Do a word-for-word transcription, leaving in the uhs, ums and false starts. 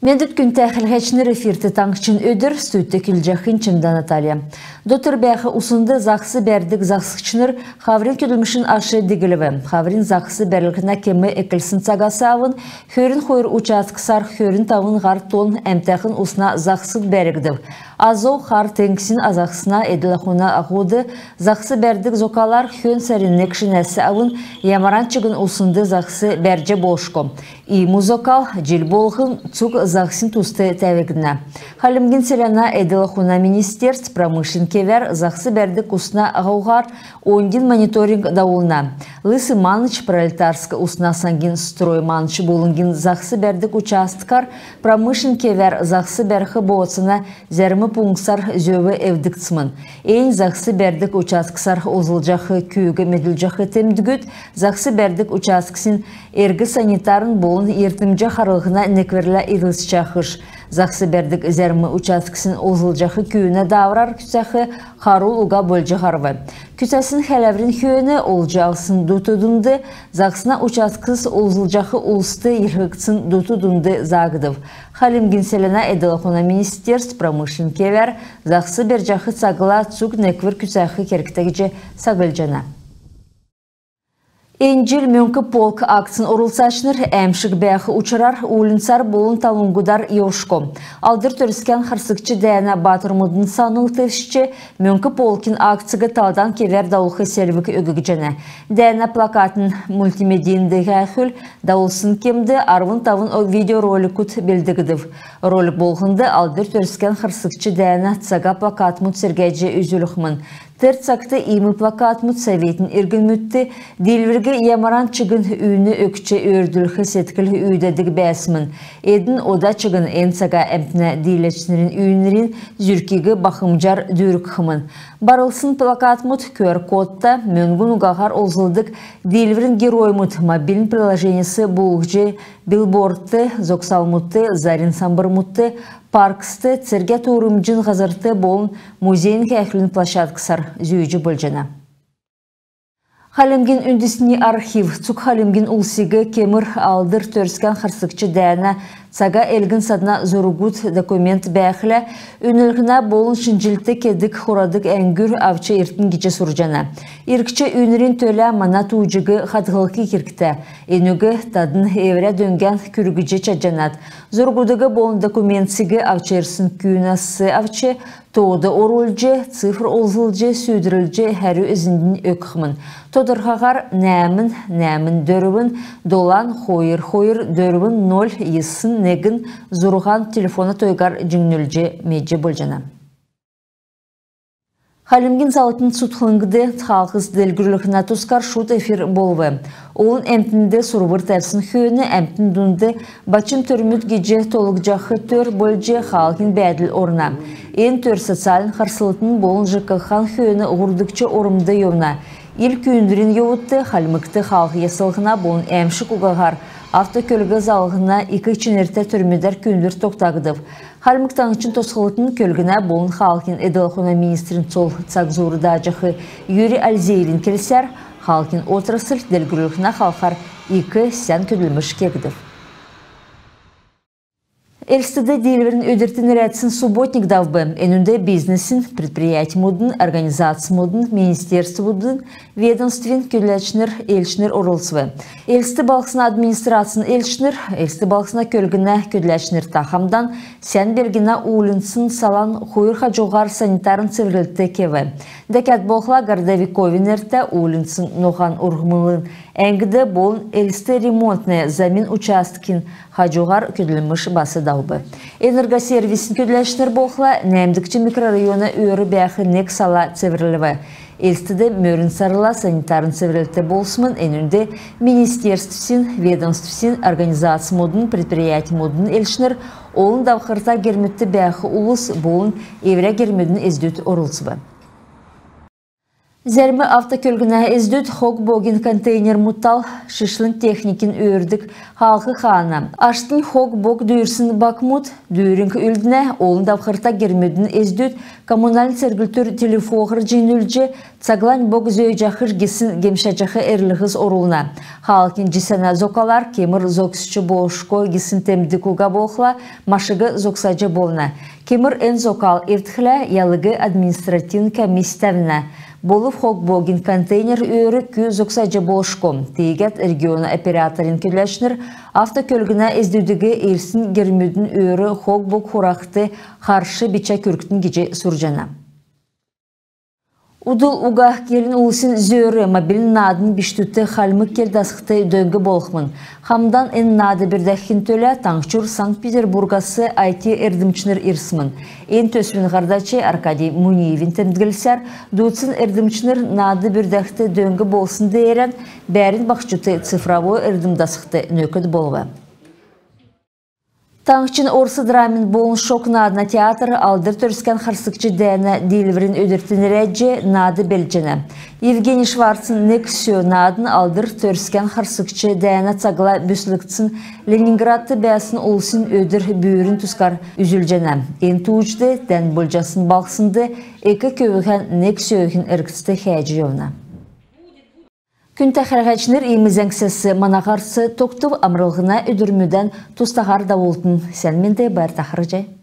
Мендвт, күндтә хәләһәчнр! Эфирт «Таңһчин өдр», студьд көдлҗәхнь Чимдә Наталья. Дотр бәәх уснд заһс бәрдг заһсчнр хаврин көдлмшин аш диглв. Хаврин заһс бәрлһнә кем эклсн цагас авн хөрн хойр участксар хөрн тавн һар тонн әмтәхн усна заһсд бәргдв. Азов, Хар теңгсин заһсна эдл-ахун аһуд заһс бәрдг зокалар хөн сарин нег шинәс авн ямаран чигн уснд заһс бәрҗ болшго. Иим зокал җил болһн цуг заһсин туст тәвгднә. Хальмгин селәнә эдл-ахун министерств промышленн кевәр заһс бәрдг усна аһуһар оньдин мониторинг давулна. Лысый Маныч, Пролетарск усна саңгин, Строй Маныч болн гидг заһс бәрдг участкар промышленн кевәр заһс бәрх бооцана зәрм пунктсар зөв эвдгдсмн. Эн заһс бәрдг участксар олзлҗах күүг медүлҗәх темдгүд заһс бәрдг участксин эрг санитарн болн йиртмҗ харлһна некврлә ирлцҗәхш. Заһс бәрдг зәрм участксин олзлҗах күүнә дааврар күцәх харул уга болҗ һарв. Күцәсн хәләврин хөөн олҗ авсн дуту дунд заһсна участкс олзлҗах улст йилһгдсн дуту дунд заагдв. Хальмгин селәнә эдл-ахун министерств промышленн кевәр заһс бәрҗәх цагла цуг неквр күцәх кергтә гиҗ саглҗана. Эн җил «Мөңк полк» акцин орлцачнр әәмшг бәәх учрар уульнцар болн талвңгудар йовшго. Алдр Төрскән харсгч дәәнә баатрмудын санл тевчҗ, «Мөңк полкин» акциг талдан кевәр давулх селвг өггҗәнә. Дәәнә плакатн мультимедин һәәхүл давулсн кемд арвн тавн видеороликуд белдгдв. Ролик болһнд Алдр Төрскән харсгч дәәнә цага плакатмуд сергәҗ үзүлхмн. Тер цагт иим плакатмуд советин иргнмүдт диилвриг ямаран чигн үйн өгч өөрдүлх седкл үүдәдг бәәсмн. Эдн ода чигн эн цага әмтнә дииләчнрин үйнрин зүркиг бахмҗар дүүргхмн. Барлсн плакатмуд QR-кодта, мөңгн угаһар олзлдг «Диилврин героймуд» мобильн приложенис буулһҗ, билбордт, зогсалмудт, зарин самбрмудт, паркст, цергә туурмҗин һазрт болн музейн һәәхүлин площадксар зүүҗ болҗана. Хальмгин үндсни архив цуг хальмгин улсиг кемр Алдр Төрскән харсгч дәәнә цага элгн-садна зургуд, документ бәәхлә, үнлһнә болн шинҗлт кедг, хурадг әңгүр авч иртн гиҗ сурҗана. Иргч үйнрин төлә мана тууҗиг хадһлх кергтә. Энүг тадн эврә дөңгән күргҗ чадҗанат. Зургудыг болн документсиг авч ирсн күүнәс авч, тоод орулҗ, цифр олзлҗ сүүдрлҗ, хәрү эзнднь өгхмн. Тодрхаһар нәәмн нәәмн дөрвн долан хойр хойр дөрвн ноль йисн негн зурһан телефона тойгар җиңнүлҗ медҗ болҗана. Хальмгин заллтын цутхлңд хаалһс делгрүллһнә тускар шуд эфир болв. Олн әмтнд сурвр тәвсн хөөн әмтн дунд бачм төрмүд гиҗ тоолгдҗах төр болҗ хаалһин бәәдл орна. Эн төр социальн харслтын болн ЖКХ-н хөөн һурвдгч ормд йовна. Ил күүндврин йовудт Хальмгт хаалһ яслһна болн әәмшг угаһар автокөлг заллһна ик чинртә төрмүдәр күүндвр тогтагдв. Хальмг Таңһчин тосхлтын, көлгнә болн хаалһин эдл-ахун министрин цол цаг зуур дааҗах Юрий Альзеевин келсәр, хаалһин отрасль делгрүллһнә халхар ик сән көдлмш кегдв. Элстд Диилврин өдрт нерәдсн субботник давв. Энүнд бизнесин, предприятьмудын, организацьмудын, министерствмудын, ведомствин көдләчнр, элчнр орлцв. Элст балһсна администрацин элчнр, Элст балһсна көлгнә көдләчнртә хамдан сән белгнә уульнцин салан хойр хаҗуһар санитарн цеврлт кев. Дәкәд болхла Городовиковин нертә уульнцин ноһан урһмлын әңгд болн Элст Ремонтная замин участкин хаҗуһар көдлмш бас давв. Энергосервисин көдләчнр болхла нәәмдгч микрорайона өөр бәәх нег сала цеврлв. Элстд мөрн сарла санитарн цеврлт болсмн. Энүнд министерствсин, ведомствсин, организацьмудын, предприятьмудын элчнр, олн давхрта гермүдт бәәх улс болн эврә гермүдин эздүд орлцв. Зәрм автокөлгнә эздүд хог-богин контейнермүдт тал шишлң техникин өөрдг хаалһ хаана. Аштнь хог-бог дүүрсн бакмуд дүүрң үлднә. Олн давхрта гермүдин эздүд коммунальн церглтүр телефоһар җиңнүлҗ, цаглань бог зөөҗәхш гисн гемшәҗәх эрлһс орулна. Хаалһин җисәнә зокалар кемр зогсҗ болшго гисн темдг уга болхла, машиг зогсаҗ болна. Кемр эн зокал эвдхлә, ялыг административн комисс тәвнә. Болв хог-богин контейнер өөр кү зогсаҗ болшго. Тиигәд региона операторин көдләчнр автокөлгнә эздүдиг ирсн гермүдин өөр хог-бог хурахд харш бичә күргтн гиҗ сурҗана. Удл уга келн улсин зөөр мобильн наадн бичкдүдт хальмг кел дасхд дөң болхмн. Хамдан эн наад бүрдәхин төлә таңһчур Санкт-Петербургас айти эрдмчнр ирсмн. Эн төсвин һардач Аркадий Муниевин темдглсәр, дуудсн эрдмчнр наад бүрдәхд дөң болсн деерән бәәрн баһчудт цифровой эрдм дасхд нөкд болв. Таңһчин орс драмин болн шог наадна театр Алдр Төрскән харсгч дәәнә Диилврин өдрт нерәдҗ наад белдҗәнә. Евгений Шварцин «Нег сө» наадн Алдр Төрскән харсгч дәәнә цагла бүслгдсн Ленинградт бәәсн улсин өдр бүрин тускар үзүлҗәнә. Эн тууҗд дән болҗасн балһснд эк көвүһән нег сөөһин эргцд хәәҗ йовна. Күндтә хәләһәчнр, иим зәңгсәс мана һарц тогтв. Амрлһна өдрмүдән тустаһар давултн. Сән менд бәәтн, харһий.